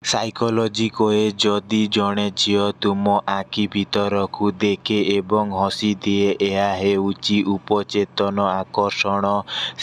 Psychology କହେ, ଯଦି ଜଣେ ଝିଅ ତୁମ ଆଖି ଭିତରକୁ ଦେଖେ ଏବଂ ହସିଦିଏ, ଏହା ହେଉଛି ଉପଚେତନ ଆକର୍ଷଣ।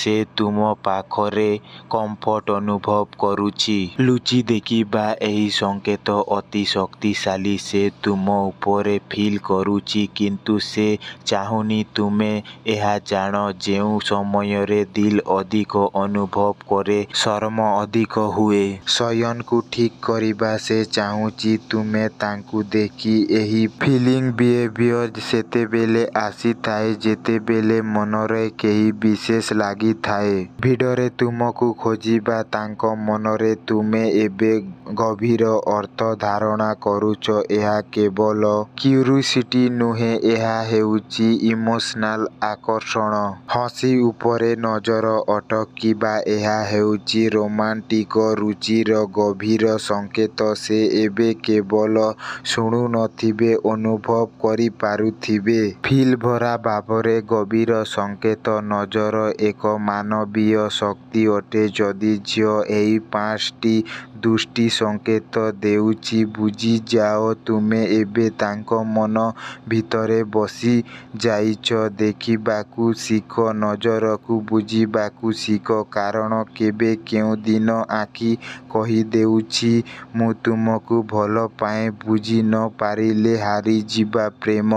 ସେ ତୁମ ପାଖରେ କମ୍ଫର୍ଟ ଅନୁଭବ କରୁଛି। ଲୁଚି ଦେଖିବା ଏହି ସଂକେତ ଅତି ଶକ୍ତିଶାଳୀ। ସେ ତୁମ ଉପରେ ଫିଲ୍ କରୁଛି, କିନ୍ତୁ ସେ ଚାହୁଁନି ତୁମେ ଏହା ଜାଣ। ଯେଉଁ ସମୟରେ ଦିଲ୍ ଅଧିକ ଅନୁଭବ କରେ, ଶରମ ଅଧିକ ହୁଏ। ଶୟନକୁ ଠିକ୍ କରିବା ସେ ଚାହୁଁଛି ତୁମେ ତାଙ୍କୁ ଦେଖି ଏହି ଫିଲିଙ୍ଗ ବିହେଭିୟର ସେତେବେଳେ ଆସିଥାଏ, ଯେତେବେଳେ ମନରେ କେହି ବିଶେଷ ଲାଗିଥାଏ। ଭିଡ଼ରେ ତୁମକୁ ଖୋଜିବା ତାଙ୍କ ମନରେ ତୁମେ ଏବେ ଗଭୀର ଅର୍ଥ ଧାରଣ କରୁଛ। ଏହା କେବଳ କ୍ୟୁରିଓସିଟି ନୁହେଁ, ଏହା ହେଉଛି ଇମୋସନାଲ ଆକର୍ଷଣ। ହସି ଉପରେ ନଜର ଅଟକିବା ଏହା ହେଉଛି ରୋମାଣ୍ଟିକ ରୁଚିର ଗଭୀର ସଂକେତ। ସେ ଏବେ କେବଳ ଶୁଣୁନଥିବେ, ଅନୁଭବ କରିପାରୁଥିବେ। ଫିଲ୍ ଭରା ଭାବରେ ଗଭୀର ସଂକେତ। ନଜର ଏକ ମାନବୀୟ ଶକ୍ତି ଅଟେ। ଯଦି ଝିଅ ଏହି 5ଟି ଦୃଷ୍ଟି ସଂକେତ ଦେଉଛି, ବୁଝିଯାଅ ତୁମେ ଏବେ ତାଙ୍କ ମନ ଭିତରେ ବସିଯାଇଛ। ଦେଖିବାକୁ ଶିଖ, ନଜରକୁ ବୁଝିବାକୁ ଶିଖ, କାରଣ କେବେ କେଉଁ ଦିନ ଆଖି କହିଦେଉଛି, ମୁଁ ତୁମକୁ ଭଲପାଏ, ବୁଝି ନ ପାରିଲେ ହାରିଯିବା ପ୍ରେମ।